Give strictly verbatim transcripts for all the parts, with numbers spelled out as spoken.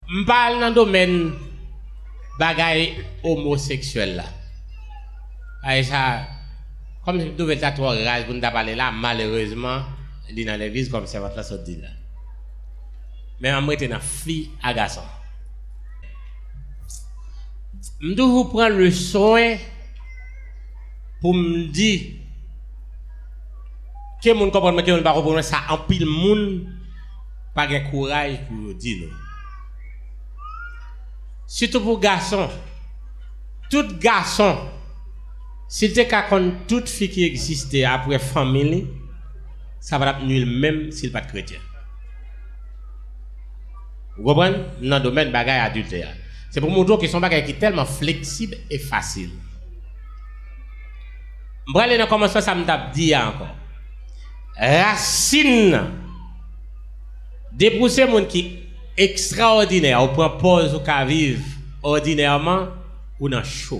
M pa al nan domèn bagay omoseksyèl la. Bagay sa, kòm si m twouve l ta twò raz pou n ta pale la, malerezman, li nan legliz kòm sèvant lan sot di l la. Men an m rete nan fi a gason. M toujou pran leswen pou m di, ke moun konprann mwen, ke moun pa konprann mwen, sa anpil moun pa gen kouraj pou yo di nou. Sitou pou gason. Tout gason, si l te ka konn tout fi ki egziste apre fanmi li, sa pa t ap nui l menm si l pa t kretyen. Ou konprann? Nan domèn bagay adiltè a. Se pou montre w ke se yon bagay ki tèlman fleksib e fasil. M prale nan kòmansman sa m t ap di a ankò. Rasin nan. Depi w se moun ki ekstraòdinè, ou pran pòz ou ka viv òdinèman, ou nan cho.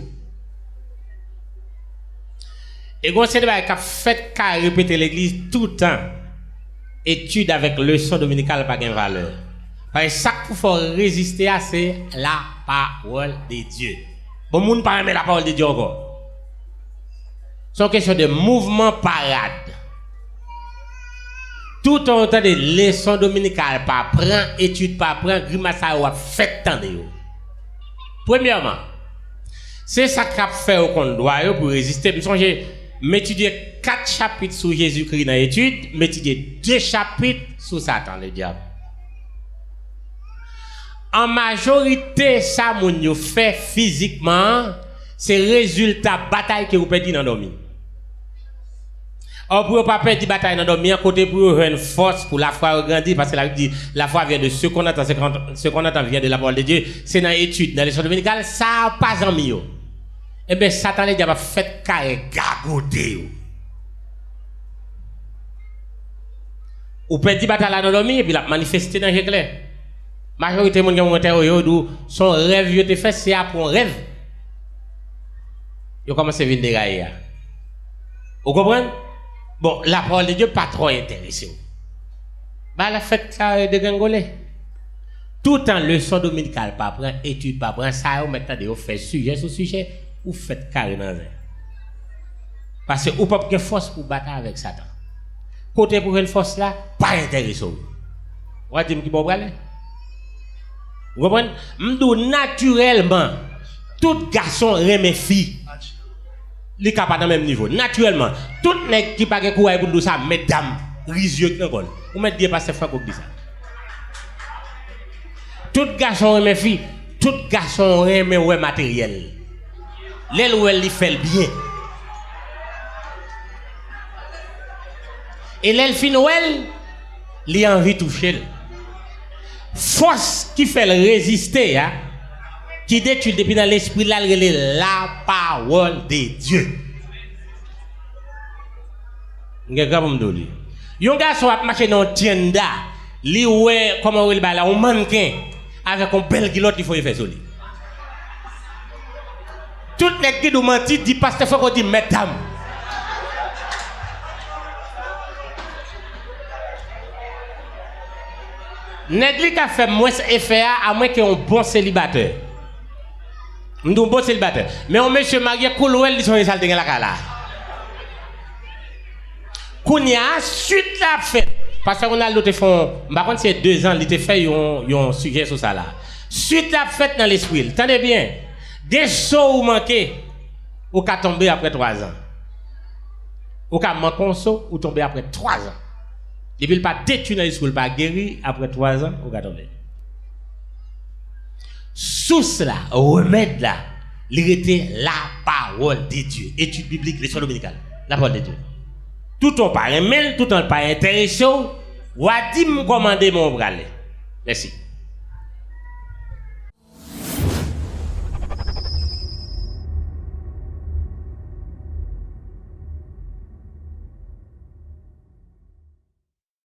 E gon seri de bagay k ap fèt ka repete legliz toutan. Etid avèk leson dominikal pa gen valè. Paske sa k pou fè w reziste a, se lapawòl de Dye. Bon, moun pa renmen lapawòl de Dye ankò. Se yon kesyon de mouvman parad. Toutan w tande leson dominikal pa pran, etid pa pran, grimas sa yo w ap fèk tande yo. Premyèman, se sa k ap fè yo konn dwa yo pou reziste. M sonje, m etidye kat chapit sou Jezikri nan etid, m etidye de chapit sou Satan, ledyab. An majorite, sa moun yo fè fizikman an, se rezilta batay ke ou pèdi nan dòmi. Or, pou yo pa pèdi batay nan dòmi an, kote pou yo jwenn fòs pou lafwa yo grandi, paske Labib di, la foi vient de ce qu'on entend, ce qu'on, ce qu'on entend vient de la parole de Dieu, se nan etid, nan leson dominikal, sa pa zanmi yo. Ebyen, Satan ledyab ap fèt kare gagote yo. Ou pèdi batay la nan dòmi, epi l ap manifeste nan je klè. Majorite moun gen moun entèwoje yo, di w, se yon rèv yo te fè, se apre yon rèv yo kòmanse vin deraye a. Ou konprann? Bon, lapawòl de Dye pa twò enterese w. Bagay la fèt kare degrengole. Toutan leson dominikal pa pran, etid pa pran, sa yo mèt tande yo fè sijè sou sijè, ou fèt kare nan zen. Paske ou p ap gen fòs pou batay avèk Satan. Kote pou jwenn fòs la, pa enterese w. W a di m ki bò w prale. Ou konprann? M di w natirèlman, tout gason renmen fi. Li ka pa nan menm nivo. Natirèlman, tout nèg ki pa gen kouray pou l di w sa, mètdam, rizye k nan kò l. Ou mèt di e pastè Franco k di sa. Tout gason renmen fi, tout gason renmen wè materyèl. Lè l wè l, li fè l byen. E lè l fin wè l, li anvi touche l. Fòs ki fè l reziste a, ki detwi l depi nan lespri l la, l rele lapawòl de Dye. M gen gras pou m di w li. Yon gason ap mache nan yon tyenda, li wè, kòman w rele bagay la, yon mannken, avèk yon bèl kilòt, li voye fè sou li. Tout nèg ki di w manti, di pastè Franco di mètdam. Nèg li ka fè mwens efè a, amwen ke yon bon selibatè. M di w bon selibatè. Men yon mesye marye, kou l wè l, li sonje sa l te gen lakay la. Kounye a, swit la ap fèt. Pastè Ronaldo te fè yon, m pa konn si se de zan, li te fè yon, yon sijè sou sa la. Swit la ap fèt nan lespri l. Tande byen. Gen so ou manke, ou ka tonbe apre twa zan. Ou ka manke yon so, ou tonbe apre twa zan. Depi l pa detwi nan lespri w, l pa geri, apre twa zan, ou ka tonbe. Sous la, remèd la, li rete lapawòl de Dye. Etid biblik, leson dominikal. Lapawòl de Dye. Toutan w pa renmen l, toutan l pa enterese w, w a di m kòman demen w prale. Mèsi.